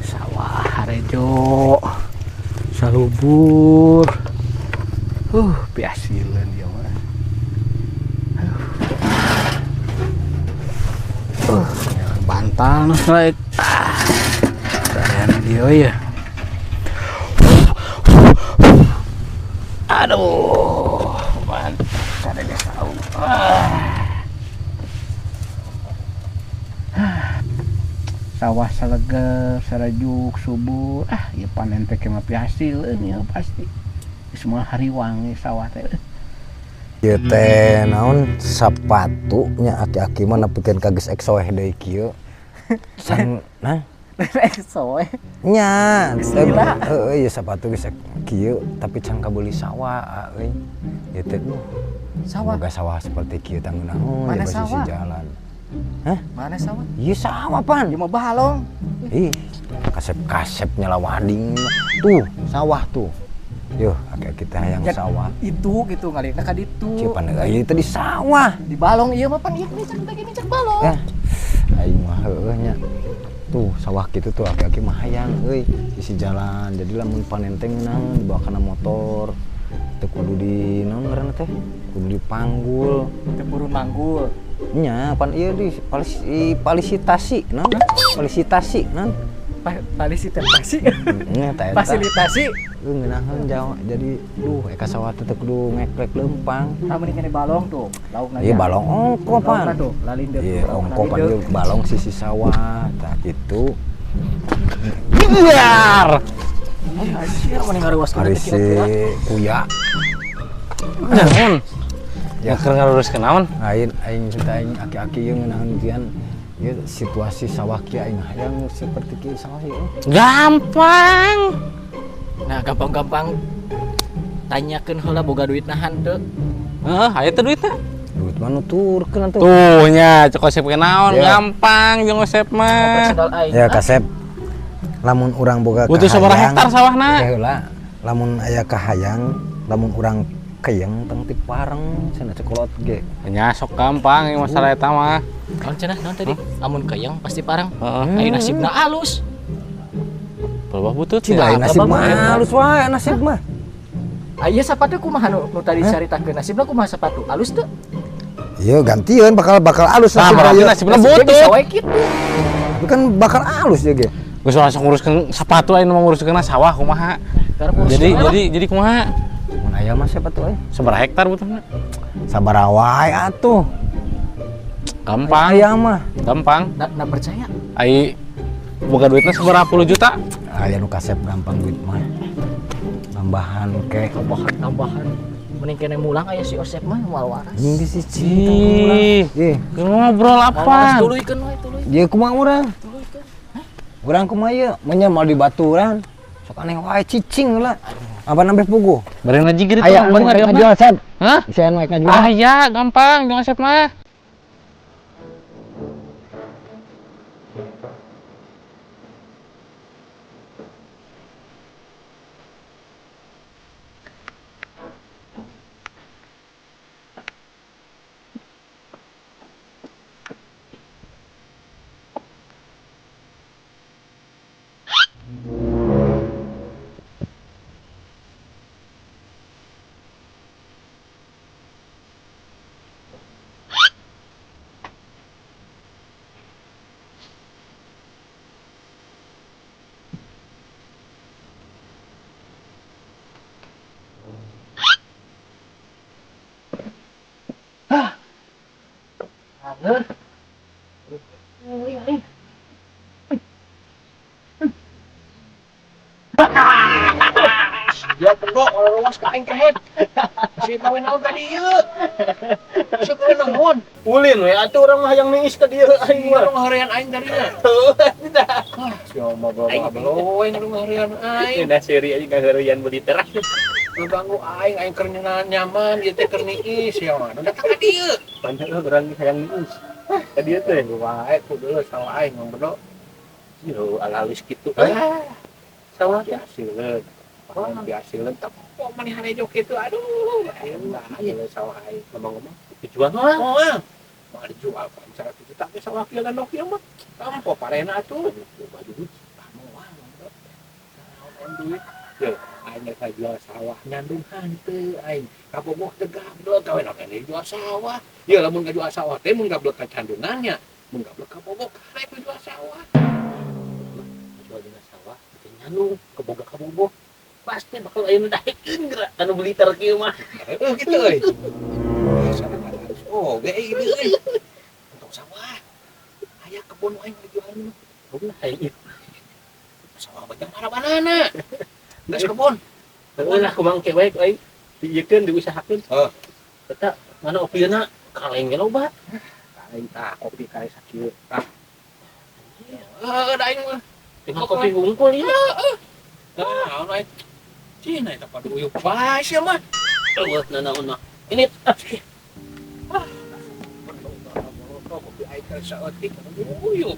Sawah harejo salubur, piasileun ieu mah. Bantal nu rek ah keren dia ya. Aduh, mantap sadaya saung. Sawah saleger, sarajuk, subur. Ah, ieu panen teh mah piasileun ieu pasti. Semua hariwang sawah teh. Ieu teh naon sapatu nya, aki-aki mah nepikeun ka geus eksoeh deui kieu. San nah. Eksoeh. Nya, Bismillah. Heeh, ieu sapatu geus kieu tapi can kabeuli sawah euy. Ieu teh duh. Sawah. Boga sawah seperti kieu tah ngeunaheun Mana di sisi sawah? jalan. Hah? Mana sawah? Ieu sawah pan. Ieu mah balong. Ih, kasep-kasep nyala wading. Tuh, sawah tuh. Yuh, aki-aki teh hayang Ya, sawah. Itu gitu ngalirna ka ditu. Cieu pan euy teh di sawah. Di balong ieu mah pan ieu nincak teh nincak balong. Ya. Aing mah heueuh nya. Tuh, sawah kitu tuh aki-aki mah hayang euy sisi jalan. Jadi lamun panen teh ngeunaheun dibawa kana motor. Teu kudu di naon ngaranna teh? Kudu dipanggul. Teu purun manggul. Nya, pan ieu di palisitasi naon? Palisitasi naon? Fasilitasi. Nya eta eta. Fasilitasi. Euy ngeunaheun jauh. Jadi duh eka sawah teh teu kudu ngeklek leumpang. Lamun kene balong tuh, laukna. Iya balong ongko pan. Laukna tuh, lalindeuh. Iya Laukna ongko pan lindeuh. ieu balong sisi sawah tah kitu. Biar. Anjir, mending ngaruaskeun Ari teh si kira-kira. kuya. Naon? Ya. Ya keur ngaruruskeun naon? Aing aing cerita aing aki-aki ieu ngeunaheun kian. Ieu situasi sawah kieu aing hayang seperti kieu sawah ieu. Gampang. Nah, gampang-gampang tanyakeun heula boga duit nahan teu. Heeh, aya teh duitna. Duit mah nuturkeun atuh. Tuh nya, cek Osep ke naon, Ya. gampang jeung Osep mah. Operasional aing. Ya kasep. Lamun urang boga Butuh sabaraha hektar sawahna? Ya heula, lamun aya kahayang, lamun urang keyeng tong ti pareng cenah cekolot ge. Nya sok gampang ieu masalah eta mah. Naon cenah naon tadi? Lamun keyeng pasti pareng. Heeh. Ayo nasibna alus. Pelebah butut Cih, ya. lain nasib apa mah mah? halus wae nasib mah. Aya sapatu kumaha nu tadi caritakeun nasibna kumaha sapatu? Alus teu? Iya gantieun bakal bakal alus Nah, nasib berarti ieu. nasibna Nasibna butut. bisa wae kitu. Tapi kan bakal alus ya ge. Geus langsung nguruskeun sepatu aing mah nguruskeun sawah kumaha. Karep nguruskeun Jadi lah. jadi kumaha? Mun aya mah siapa tuh euy? Sabaraha hektar butuhna? Sabaraha wae atuh. Gampang. Aya mah. Gampang. Nah, percaya. Ai boga duitna sabaraha puluh juta? Aya nu kasep gampang duit mah. Tambahan ke. Tambahan tambahan. Mending kene mulang aya si Osep mah moal waras. Jeung di si cinta kumaha. Ih, Ih, ngobrol Moal waras apa? tuluykeun wae tuluy. ieu kumaha urang? Tuluykeun. Urang kumaha ieu? Mun mau di baturan. Sok aneh wae cicing lah. Apa nambah puguh? Bareng ngaji gitu. Aya anu rek ngajual, Sep. Hah? Bisa anu rek ngajual. Ah ya, gampang jeung Osep mah. Heuh. Ya pedok orang ruas ka aing kehet. Si mawe naon ka dieu. Sok naon. Ulin we atuh urang mah hayang niis ka dieu aing mah. Urang harian aing tadinya. Sia mah Aing nu harian aing. Nah seri aja ngaheureuyan beuli teras. Ngeganggu aing, aing keur nyaman ieu teh keur niis sia mah. Datang ka dieu. Padahal urang hayang niis. Ka dieu teh wae kudu sawah aing mah bedok. Yo alalis kitu. Sawah teh hasileun. Biasileun tapi maneh harejo kitu aduh. Aing sawah aing ngomong-ngomong dijual mah. Moal. Moal dijual pan 100 juta teh sawah kieu gandok ieu mah. Tampo parena atuh. Loba duit. Moal naon duit. Yeuh, aing rek jual sawah nyandung hanteu aing. Kabogoh teh gablek kawe naon dijual sawah. Yeuh lamun ngajual sawah teh mun gablek ka candungannya, mun gablek ka bogoh karek jual sawah. Jual dina sawah teh nyandung kaboga kabogoh. Pasti bakal aya nu daekeun geura anu beli tar kieu mah. Heuh kitu euy. Oh, ge ieu euy. Untuk sawah. Aya kebon aing dijual mah. Heuh hayang ieu. Sawah banyak marabanana. Geus kebon. Heuh lah kumaha engke wae aing diieukeun diusahakeun. Heuh. Eta mana opieuna kaleng ge loba. Kaleng tah kopi kali sakieu tah. Heuh da aing mah. Tinggal kopi hungkul ieu. Heeh. Naon aing. Cina eta padu uyup bae sia mah. Eueuh nanaon mah. Ini ah. Kopi aing teh saeutik uyup.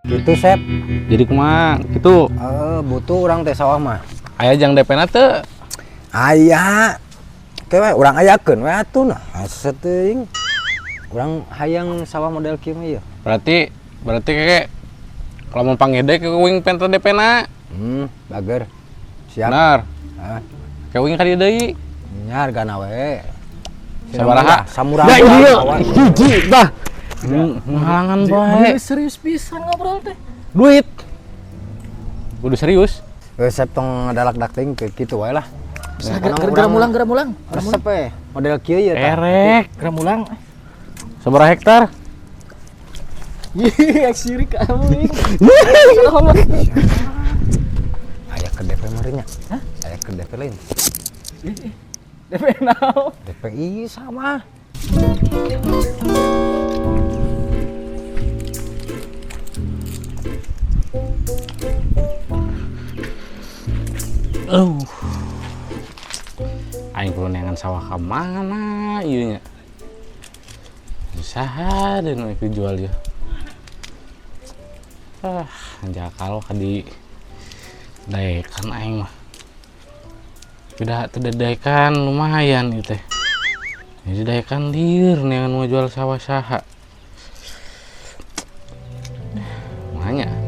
Gitu Sep. Jadi kumaha kitu? Butuh urang teh sawah mah. Aya jang DP-na teu? Aya. Ke we urang ayakeun we atuh nah. Asa teuing. Urang hayang sawah model kieu mah ieu. Berarti keke lamun pangede ke wing penter DP-na. Bager. Siap. Benar. Heeh. Ke wing ka dieu deui. Nya hargana we. Sabaraha? Samurah. Ya ieu hiji tah. Ngalangan bae. Serius pisan ngobrol teh. Duit. Kudu serius. Resep tong dalak-dak teuing kitu wae lah. Geura mulang. Resep we model kieu ye tah. Erek, geura mulang. Sabaraha hektar? Ih, sirik kamu. Aya ke DP meureun nya. Hah? Aya ke DP lain. DP naon? DP ieu sama. Aing kudu neangan sawah ka mana ieu nya? Saha deui nu dijual ieu? Ah, jakal ka di daekan aing mah. Udah teu daekan lumayan ieu teh. Jadi daekan lieur neangan mau jual sawah saha. Makanya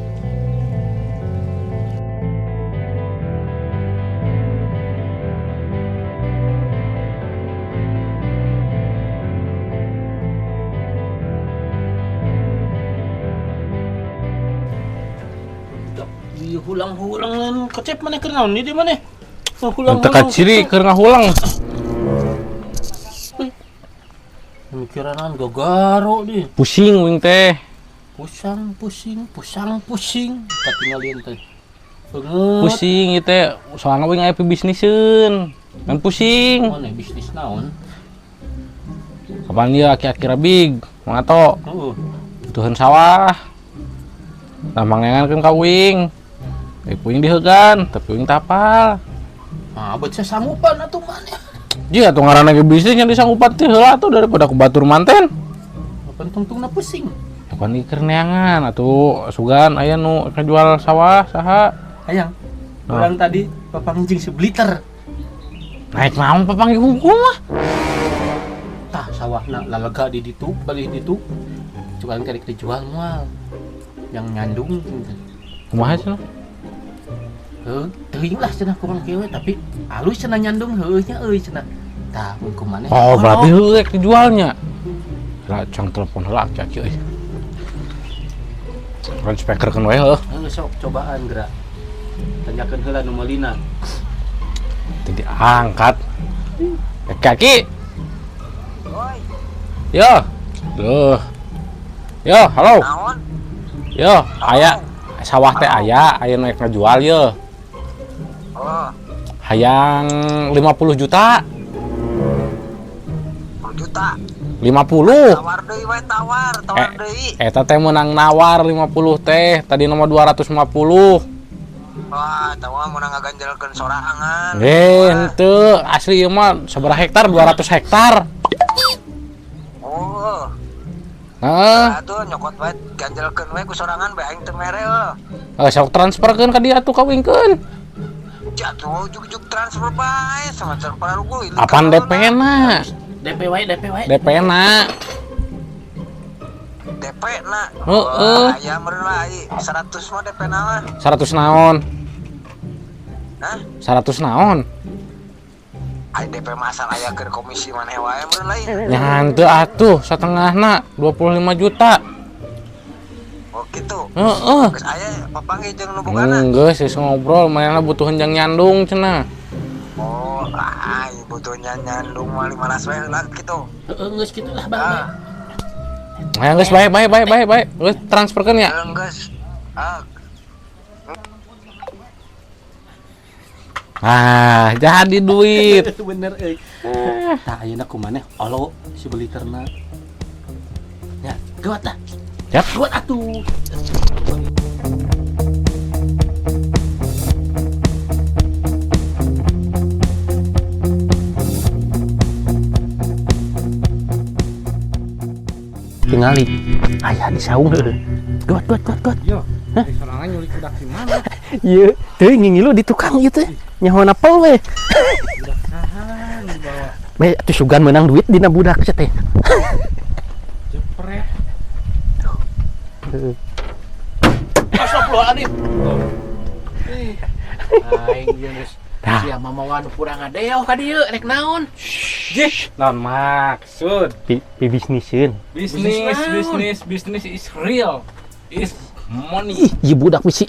hulang-hulang kecep mana keur naon di mana? Hulang-hulang. Teu kaciri keur ngahulang. Mikiran gagaro di. Pusing wing teh. Pusang pusing, pusang pusing. Katingalieun teh. Pusing ieu teh, soalna wing aya pibisniseun. Kan pusing. Mana bisnis naon? Kapan ieu aki-aki rabig, mangato. Heeh. Butuheun sawah. Nah, mangnengankeun ka wing. Wing diheugan, tapi wing tapal. Ah, bet sanggupan atuh maneh. Jika atuh ngaranna ge bisnis nya disanggupan teh heula atuh daripada ku batur manten. Kapan tungtungna pusing. Kapan ieu neangan atuh sugan aya nu kajual sawah saha? Hayang. Urang tadi papangjing sebliter. Naik naon papanggih hukum mah? Tah sawahna lalega di ditu, balik ditu. Cuman karek dijual moal. Yang nyandung Kumaha cenah? Heuh, teuing lah cenah kurang kieu tapi alus cenah nyandung heueuh nya euy cenah. Tah mun kumaneh. Oh, berarti heueuh dijualnya. Lah cang telepon heula aki-aki euy. Kan speakerkeun we heuh. Heuh sok cobaan geura. Tanyakeun heula nu meulina. Teu diangkat. Kaki. Yo. Duh. Yo, halo. Yo, aya sawah teh aya, aya nu ngajual ye. Oh. Hayang 50 juta. 10 juta. 50. Tawar deui we, tawar, tawar deui. Eta teh meunang nawar 50 teh, tadi nomor 250. Wah, eta mah meunang ngaganjelkeun sorangan. Henteu, asli ieu mah sabaraha hektar? 200 hektar. Oh. Heeh. Atuh nyokot wae ganjelkeun we ku sorangan bae aing teu mere heuh. Sok transferkeun ka dieu atuh kawingkeun. Jatuh ujug-ujug transfer bae sama transfer rugu. Apaan DP-na? DP wae, DP wae. DP-na. DP na. Heeh. Aya meureun lah ai 100 mah DP na mah. 100 naon? Hah? 100 naon? Ai DP masal aya keur komisi maneh wae meureun lain. Nya henteu atuh satengahna 25 juta. Oh kitu. Heeh. Geus aya papanggih jeung nu bogana. Geus geus ngobrol manehna butuh jang nyandung cenah. Oh, ai butuh nyandung mah 15 wae lah kitu. Heeh, geus kitu lah bang. Ayo geus bae bae bae bae bae. Geus transferkeun ya. Geus. Ah, jadi duit. Bener euy. Tah ayeuna kumaneh olo si beliterna. Ya, gawat lah. Yap. Gawat atuh. Tingali aya di saung heuh. Gawat gawat gawat gawat. Yo, sorangan nyulik budak di mana? Ieu, teuing ngingilu di tukang ieu teh. Nyaho napel we. Budak saha dibawa? Me atuh sugan meunang duit dina budak sia teh. Jepret. Astagfirullahaladzim. Aing geus sia mamawan kurang ngadeo ka dieu rek naon? Jih, naon maksud? Pi bisniseun. Bisnis, bisnis, bisnis is real. Is money. Ih, ieu budak bisi.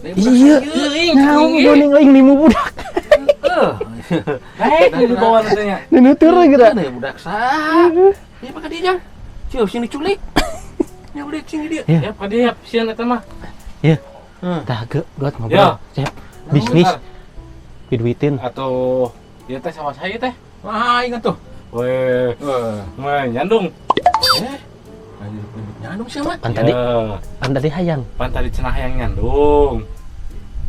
Iya, naon geuning aing nimu budak. Heeh. Baik dibawa teh nya. Nutur geura. Budak saha? Ieu mah ka dieu jang. Cieu sing diculik. Nya udah sing di dieu. Ya, ka dieu sieun eta mah. Ieu. Tah ge gawat ngobrol. Siap. Bisnis. Diduitin. Atuh, ieu teh sama saya teh. Wah, ingat tuh. Weh, mah nyandung. Nyandung siapa? Pan tadi, pan tadi hayang. Pan tadi cenah hayang nyandung.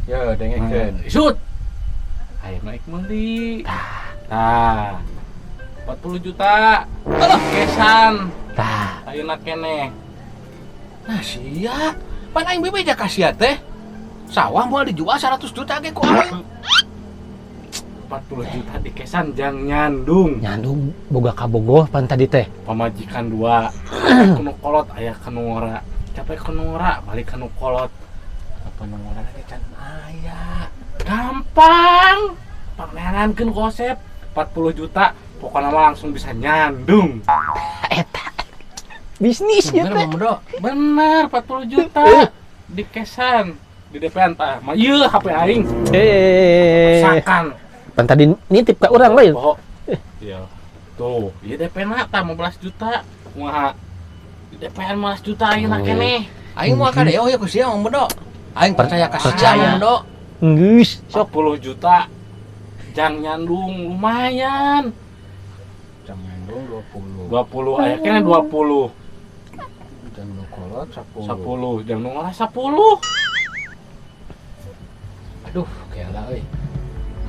Ya, dengekeun. Isut. Hayang naik meuli. Tah. 40 juta. Alah, kesan. Tah. Ayeuna keneh. Nah, sia. Pan aing bebeja ka sia teh. Sawah moal dijual 100 juta ge ku aing. 40 juta di kesan jang nyandung. Nyandung boga kabogoh pan tadi teh. Pamajikan dua. Kanu kolot aya kanu ngora. Capek kanu ngora, balik kanu kolot. Apa nu ngora ge can aya. Gampang. Pangneangankeun konsep 40 juta pokoknya mah langsung bisa nyandung. Eta. Bisnis ya teh. Bener 40 juta di kesan. Di DP-an tah. Mah ieu HP aing. Sakan. Pan tadi nitip ka urang lain. Oh. Iya. Tuh, ieu DP-na tah 15 juta. Kumaha? Di DP-an 15 juta ayeuna keneh. Aing moal kadeo ya ku sia Mang Bedo. Aing percaya ka sia Mang Bedo. Geus, sok 10 juta. Jang nyandung lumayan. Jang nyandung 20. 20 aya keneh 20. Jang nu kolot 10. 10, jang nu ngolah 10. Aduh, kela euy.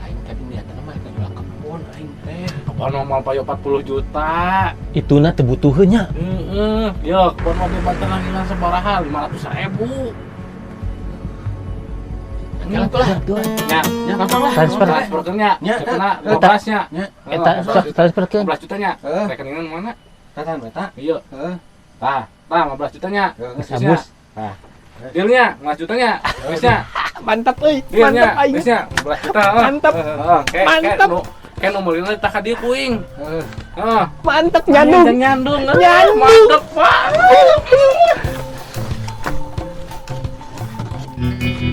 Aing tadi niatna mah ka kebon aing teh. Kebon mah payo 40 juta. Ituna teu butuheun nya. Heeh, yo kebon mah dibanten lagi sabaraha 500.000. Nya lah. Nya, nya gampang lah. Transfer. Transferkeun nya. Nya, Cepetna 15 nya. Nya. Eta sok transferkeun. 15 juta nya. Heeh. Rekeningan mana? Tatan eta. Iya. Heeh. Tah, tah 15 juta nya. Sabus. Tah. Dealnya 15 juta nya. Geus nya. Mantap euy. Dealnya, Mantap aing. geus nya 15 juta. Mantap. Heeh, Mantap. Kayak nomor lima tah ka dieu kuing. Heeh. Heeh. Mantap nyandung. Nyandung. Nyandung. Mantap banget.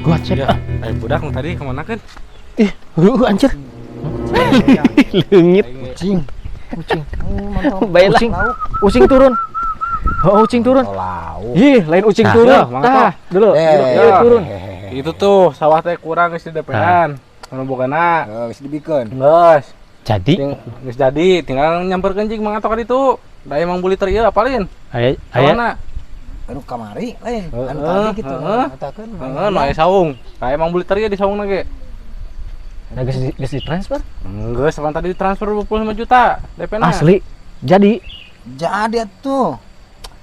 Gua cek Ya, ah. Budak nu tadi kemana kan? Ih, heueuh anjir. Leungit. Ucing. Ucing. Baiklah. Ucing. Ucing turun. Oh, ucing turun. Lauk. Ih, lain ucing Nah, turun. ya, mangga, Tah, dulu. Eh, Iya, turun. Itu tuh sawah teh kurang geus di DP-an. Anu bogana. Geus dibikeun. Geus. Jadi Geus jadi, tinggal nyamperkeun cing Mang Atok ka ditu. Da emang buli teh ieu apalin? aya aya Sawana. Anu kamari lain. Anu Heeh, tadi gitu. heeh. Katakeun. Heeh, nu aya saung. Ka emang buli teh ieu di saungna ge. Nah, geus ditransfer. Geus, kapan tadi ditransfer 25 juta DP-na. Asli. Jadi Jadi atuh.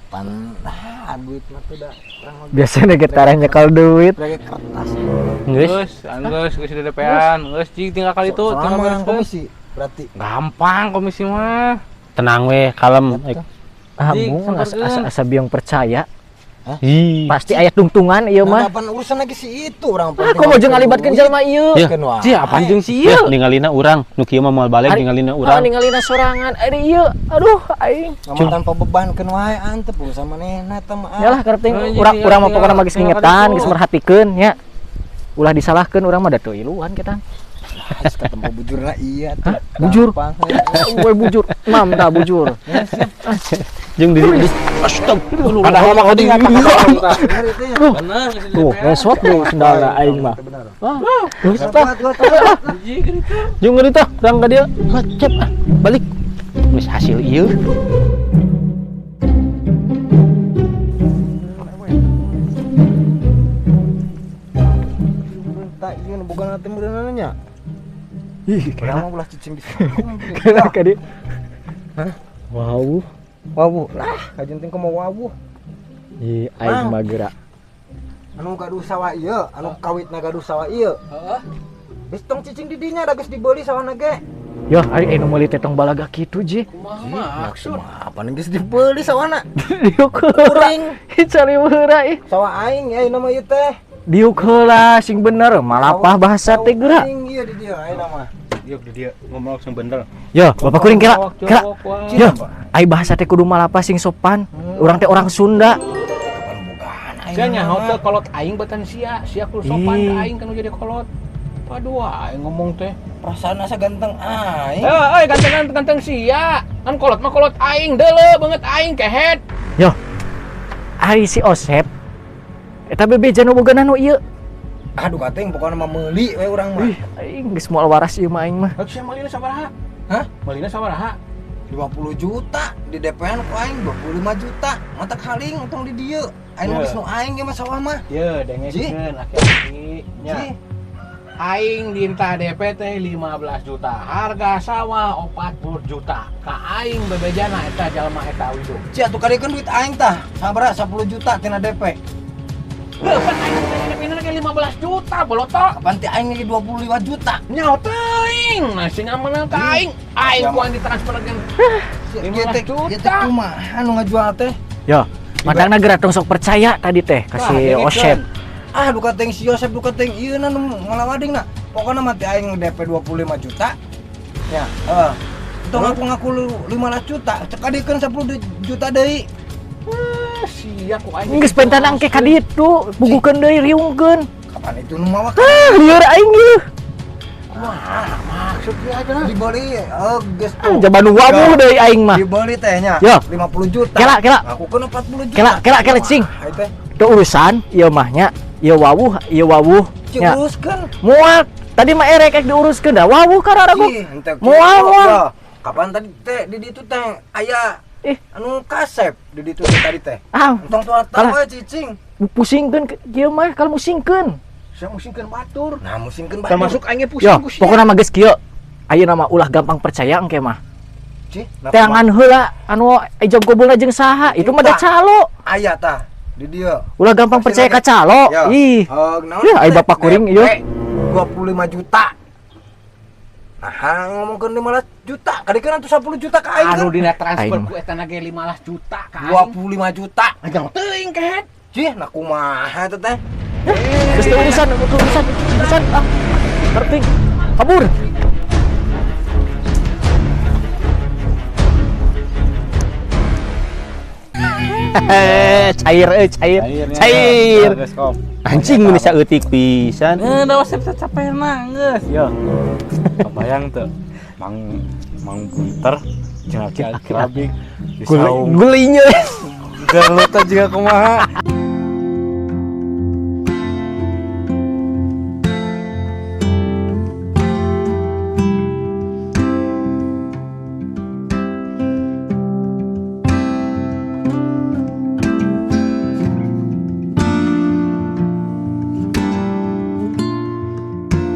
Pan ah duit mah tuh dah. Urang mah biasanya getarnya nyekel duit. pakai kertas. geus. Geus, geus geus di DP-an. Geus cing tinggal kali itu, Soalnya tinggal menang bereskeun. komisi berarti. Gampang komisi mah. Tenang we, kalem. Ah, Jing, mun asa, samperkeun. asa, asa biong percaya. Hah? Ih. Pasti aya tungtungan ieu Nah, mah. kapan urusan lagi si itu orang Ah, komo jeung ngalibatkeun jelema ieu. Ya. Ci, apaan jeung si Ya, ieu? ningalina urang, nu kieu mah moal balik Ari- ningalina Ah, urang. ningalina sorangan. Ari ieu. Aduh, aing. Ngomong tanpa beban keun wae antep urusan manehna teh mah. Yalah karep teh Oh, iya, urang tinggal- urang mah tinggal- pokona mah geus tinggal ngingetan, kaditu. geus merhatikeun nya. Ulah disalahkeun urang mah da teu iluan kita. Geus ketemu bujurna iya tuh. Bujur? Gampang. We bujur, mam tah bujur. Jeung di astagfirullah. Padahal mah kau tinggal Bener itu ya. Bener, geus di Tuh, DP-an. resot tuh sendalna aing mah. Bener. Wah, geus tah. Anjing, gitu. Jeung ngeuri tah, urang ka dieu. Ngecep ah, balik. Geus hasil ieu. Tak ieu nu boga teh meureunana nya. Ih, Urang mah ulah cicing di saung. kena ka dieu. Wow. Wawuh lah, kajen teh kumaha wawuh. Ih, aing mah geura. Anu gaduh sawah ieu, anu kawitna gaduh sawah ieu. Heeh. Geus tong cicing di dinya da geus dibeuli sawahna ge. Yo, ari anu meuli teh tong balaga kitu, Ji. Kumaha maksud? Apa geus dibeuli sawahna? Diuk heula. Kuring Cari heula ih. sawah aing ya nama ieu teh. Diuk heula sing bener, malapah bahasa teh geura. Aing ieu di dieu ayeuna mah. Dieu di dieu ngomong langsung bener. Yo, bapak kuring kira. Kira. Yo, ai bahasa teh kudu malapah sing sopan. Urang teh orang Sunda. Kapan bogaan aing. Sia nyaho teh kolot aing batan sia, sia kudu sopan Ih. ka aing kan jadi kolot. Paduh aing ngomong teh. Perasaan asa ganteng aing. Eh, euy ganteng ganteng sia. Kan kolot mah kolot aing deuleu banget aing kehet. Yo. Ari si Osep eta bebeja nu boga nu ieu. Aduh kateng pokokna mah meuli we urang mah. Ih, aing geus moal waras ieu mah aing mah. Atuh sia meulina sabaraha? Hah? Meulina sabaraha? 50 juta di DP-an ku aing 25 juta. Mata kaling untung di dieu. Aing mah geus nu aing ge mah sawah mah. Ye, dengekeun laki-laki nya. Ji. Aing dinta DP teh 15 juta, harga sawah 40 juta. Ka aing bebejana eta jalma eta widu. Ci atuh kadiekeun duit aing tah. Sabaraha 10 juta tina DP. Heuh, pan aing teh DP na ge 15 juta bolotok. Kapan ti aing lagi 25 juta? Nyaho teuing, nah sing amanah ka aing. Aing Siapa? ku aing ditransfer ke Ieu 15 teh ieu teh juta. kumaha nu ngajual teh? Yo, madangna geura tong sok percaya tadi teh ka Tah, si dengekeun. Osep. Ah duka teng si Yosep duka teng ieu na nu ngalawading na. Pokona mah ti aing DP 25 juta. Ya, heeh. Tong aku ngaku lu 15 juta, cek kadiekeun 10 juta deui. Eh, sia ku aing. Geus pentan angke ka ditu, bugukeun deui riungkeun. Kapan itu nu mawa Ah, lieur aing ieu. Maksud dia aja nah. dibeli geus Ah, jaban nu wawuh deui aing mah. Dibeli teh nya Yo. 50 juta. Kela, kela. Aku kena 40 juta. Kela, kela, kela, cing. Wah, teh. Teu urusan ieu mah nya, ieu wawuh, ieu wawuh. Cing Nya. uruskeun. Moal tadi mah erek ek diuruskeun da wawuh kararagu. Ih, henteu kitu. Moal, moal. Ya, Kapan tadi teh di ditu teh aya Ih. anu kasep di ditu teh tadi teh. Ah, Entong tuh Kalah. tahu we cicing. pusingkeun kieu mah kalau musingkeun. Sia musingkeun batur. Nah, musingkeun batur. Termasuk aing ge pusing Yo, ku sia. pokona mah geus kieu. Ayeuna mah ulah gampang percaya engke mah. Cih, nah, Teangan heula anu ijab kabulna jeung saha, itu mah da calo. Aya tah di dieu. Ulah gampang percaya ka calo. Ya. Ih. Heug, naon Ya, ai teh? bapak kuring ieu. DP 25 juta. Nah, ngomongkeun 15 juta, kadiekeun atuh 10 juta ka aing. Anu kan? dina transfer Aing ku eta na ge 15 juta ka aing. 25 juta. Nyaho teuing kehet. Cih, nah kumaha teh teh? Geus teu urusan, teu urusan, urusan ah. Penting. Kabur. Cair, eh, cair. Cairnya. Cair. Geus, kop. Anjing, mun saeutik pisan. Eh, da wasep capek geus. Yo. Kebayang tuh. Mang Mang Bunter jeung aki-aki rabik di saung. Gulinya. Gelut juga kumaha.